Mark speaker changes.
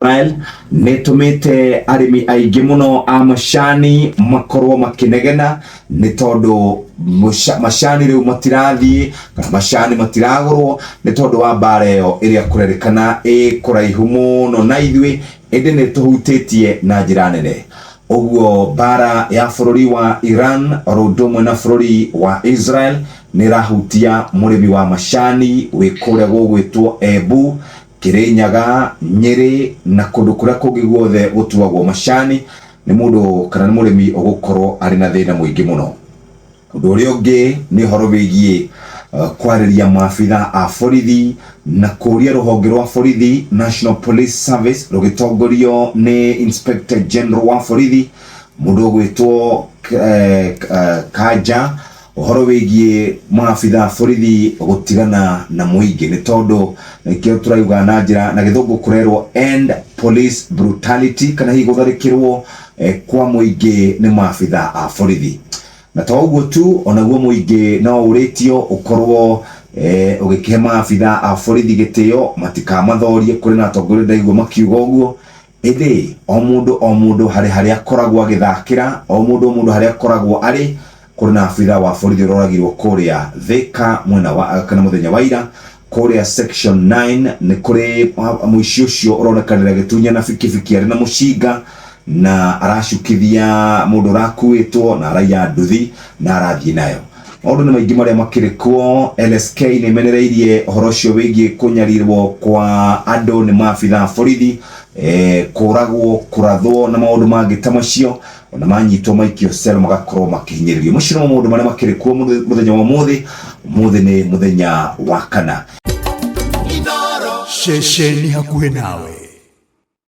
Speaker 1: Israel nĩ ĩtũmĩte arĩmi aingĩ mũno a macani makorwo makĩnegena nĩ tondũ macani rĩu matirathiĩ kana macani matiragũrwo nĩ tondũ wa mbara ĩyo ĩrĩa kũrerĩkana ĩ kũraihu mũno na ithuĩ, ĩndĩ nĩ tũhutĩtie na njĩra nene. Ũguo mbara ya bũrũri wa Iran oro ũndũ ũmwe na bũrũri wa Israel nĩ ĩrahutia mũrĩmi wa macani wĩ kũrĩa gũgwĩtwo Embu, Kĩrĩnyaga, Nyĩrĩ na kũndũ kũrĩa kũngĩ guothe gũtuagwo macani, nĩ mũndũ kana nĩ mũrĩmi ũgũkorwo arĩ na thĩna mũingĩ mũno. Ũndũ ũrĩa ũngĩ nĩ ũhoro wĩgiĩ kwarĩria maabitha a borithi na kũria rũhonge rwa borithi National Police Service rũgĩtongorio nĩ Inspector General wa borithi mũndũ ũgwĩtwo Kanja, ũhoro wĩgiĩ maabitha a borithi gũtigana na mũingĩ, nĩ tondũ nĩkĩo tũrauga na njĩra na gĩthũngũ kũrerwo end police brutality, kana hihi gũtharĩkĩrwo kwa mũingĩ nĩ maabitha a borithi. Na to ũguo tu, onaguo mũingĩ no ũrĩtio ũkorwo ũgĩkĩhe maabitha a borithi gĩtĩo, matikamathorie. Kũrĩ na atongoria ndaigua makiuga ũguo. Ĩndĩ o mũndũ o mũndũ harĩ harĩa akoragwo agĩthakĩra, o mũndũ o mũndũ harĩa akoragwo arĩ. Kũrĩ na abitha wa borithi ũroragirwo kũrĩa Thika mwena wa kana mũthenya wa ira kũrĩa Section 9. Nĩ kũrĩ mũici ũcio ũronekanire agĩtunyana bikibiki arĩ na mũcinga na aracukithia mũndũ ũrakuĩtwo na araiya nduthi na arathiĩ nayo. Maũndũ nĩ maingĩ marĩa makĩrĩ kuo. LSK nĩ ĩmenereirie ũhoro ũcio wĩgiĩ kũnyarirwo kwa andũ nĩ maabitha a borithi, kũragwo, kũrathwo na maũndũ mangĩ ta macio, ona manyitwo maikio cell magakorwo makĩhinyĩrĩrio. Macio nĩmo maũndũ marĩa makĩrĩ kuo mũthenya wa ũmũthĩ. Ũmũthĩ nĩ mũthenya wa kana.
Speaker 2: Ceceni hakuhĩ nawe.